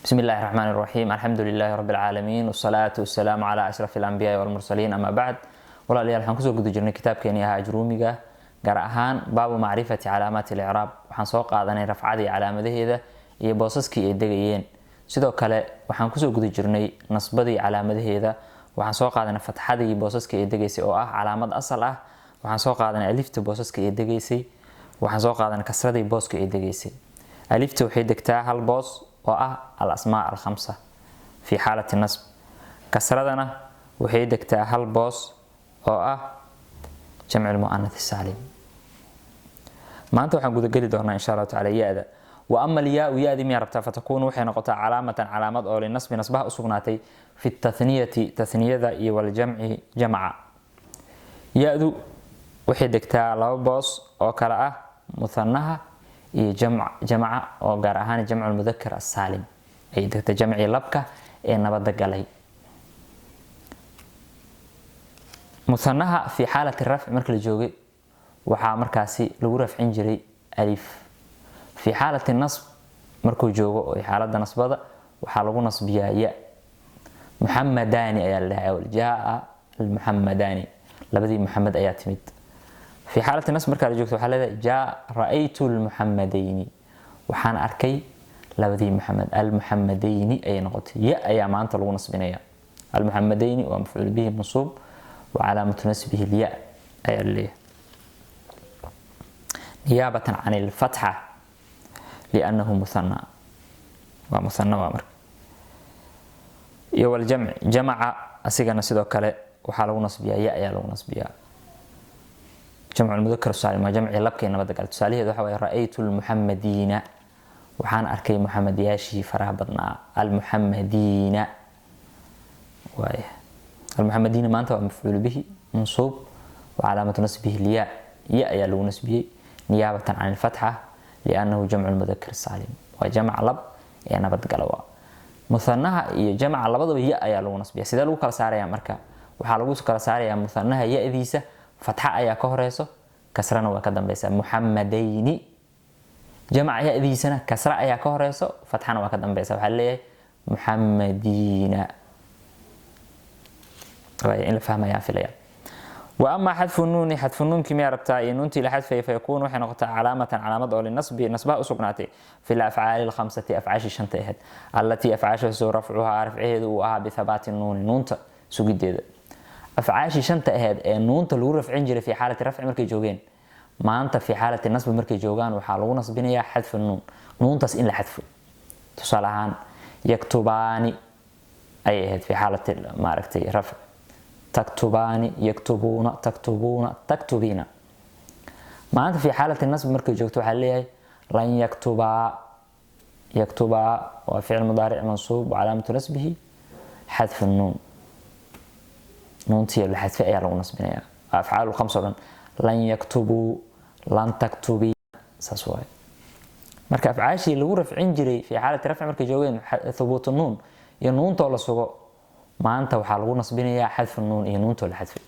بسم الله الرحمن الرحيم، الحمد لله رب العالمين، والصلاة والسلام على أشرف الأنبياء والمرسلين، أما بعد. Walaalayaal, waxaan kusoo guda jirnay kitaabkeenii ahaa Ajruumiga, gaar ahaan baabu macrifati calaamaati alicraab. Waxaan soo qaadanay rafcadii calaamadaheeda iyo boosaskii ay degayeen. Sidoo kale waxaan kusoo guda jirnay nasbadii calaamadaheeda. Waxaan soo qaadanay fatxadii boosaskii ay degaysay oo ah calaamad asal ah. Waxaan soo qaadanay alifta boosaska ay degaysay. Waxaan soo qaadanay kasradii booska ay degaysay. Alifta waxay degtaa hal boos oo ah al asmaa alkhamsa fi xaalati nasb. Kasradana waxay degtaa hal boos oo ah jamci lmu'anath saalim. Maanta waxaan gudageli doonaa, insha Allahu tacala, ya-da. Wa ama alyaau, ya-dii miyaa rabtaa? Fatakuunu, waxay noqotaa calaamatan, calaamad oo linasbi, nasbaha usugnaatay, fi tathniyati, tathniyada, iyo waljamci, jamca. Ya-du waxay degtaa laba boos oo kale ah muthanaha iyo jamca, oo gaar ahaan jamcu lmudakar asaalim ay degta, jamcii labka ee nabada galay. Muthanaha fi xaalati rafci marka la joogay waxaa markaasi lagu rafcin jiray alif. Fi xaalati nasb markuu joogo oo xaalada nasbada waxaa lagu nasbiyaa ya. Muxamadani ayaa la dhahay awal, jaa almuxamadani, labadii Muxamed ayaa timid. Fi xaalati nasb markaa la joogto waxaa leedahay jaa, ra'aytu almuxamadayni, waxaan arkay labadii Muxamed. Almuxamadayni ayay noqotay, ya ayaa maanta lagu nasbinaya. Almuxamadayni waa mafcuul bihi mansuub wa calaamatu nasbihi alya ayaa laleeyahay, niyaabatan can ilfatxa liannahu muthana, waa muthana. Waa marka iyo waljamc, jamaca asigana sidoo kale waxaa lagu nasbiyaa ya ayaa lagu nasbiyaa. Jamcu lmudakar saalim waa jamcii labkii nabadda gale. Tusaalaheedu waxa waye ra'aytu lmuxamadiina, waxaan arkay Muxamedyaashii faraha badnaa. Almuxamadiina waaya, almuxamadiina maanta waa mafcuul bihi mansuub wa calaamatu nasbihi lyaa, ya ayaa lagu nasbiyey niyaabatan can ilfatxa liannahu jamcu lmudakar saalim, waa jamc lab ee nabadgala. Waa muthanaha iyo jamca labadaba ya ayaa lagu nasbiya. Sidee lagu kala saaraya marka? Waxaa lagu kala saarayaa muthanaha ya-diisa fatxa ayaa ka horeyso, kasrana waa ka dambeysa, muxamadayni. Jamca ya-diisana kasra ayaa ka horeyso, fatxana waa ka dambeysa, waxaa leeyahay muxamadiina. In la fahmayaan filaya. Wa amaa xadfu nuuni, xadfu nuunkii miyaa rabtaa iyo nuuntii la xadfayay? Fayakuunu, waxay noqotaa calaamatan, calaamad oo linasbi, nasbaha usugnaatay, fi lafcaali alkhamsati, afcaashii shanta ahayd, allatii, afcaashaasoo rafcuhaa, rafcaheedu uu ahaa bithabaati nuuni, nuunta sugideeda. Afcaashii shanta ahayd ee nuunta lagu rafcin jiray fi xaalati rafci markay joogeen, maanta fi xaalati nasbi markay joogaan waxaa lagu nasbinayaa xadfu nuun, nuuntaas in la xadfo. Tusaale ahaan, yaktubaani ayay ahayd fi xaalati maaragtay rafc, taktubaani, yaktubuuna, taktubuuna, taktubiina. Maanta fi xaalati nasb markay joogto waxaa leeyahay lan yaktubaa. Yaktubaa waa ficil mudaaric mansuub wa calaamatu nasbihi xadfu nuun, nuuntii la xadfay ayaa lagu nasbinayaa. Afcaal khamsa o dhan, lan yaktubuu, lan taktubii, saas waaye. Marka afcaashii lagu rafcin jiray fi xaalati rafci markay joogeen thubuutu nuun iyo nuuntoo la sugo, maanta waxaa lagu nasbinayaa xadfu nuun iyo nuuntoo la xadfay.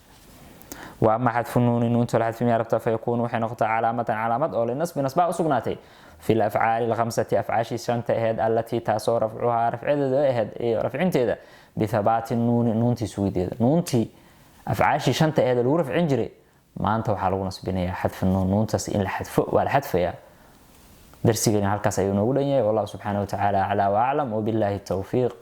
Wa ama xadfu nuuni, nuuntoo la xadfay miyaa rabtaa? Fayakuunu, waxay noqotaa calaamatan, calaamad oo linasbi, nasbaha usugnaatay, fi lafcaali alkhamsati, afcaashii shanta ahayd, allatii, taasoo rafcuhaa, rafcadeeda ahayd iyo rafcinteeda, bithabaati nuuni, nuuntii sugideeda. Nuuntii afcaashii shanta ahayd lagu rafcin jiray maanta waxaa lagu nasbinayaa xadfu nuun, nuuntaas in la xadfo, waa la xadfayaa. Darsigeena halkaas ayuu noogu dhan yahay. Wallahu subxaanahu watacaala aclaa wa aclam, wabillahi towfiiq.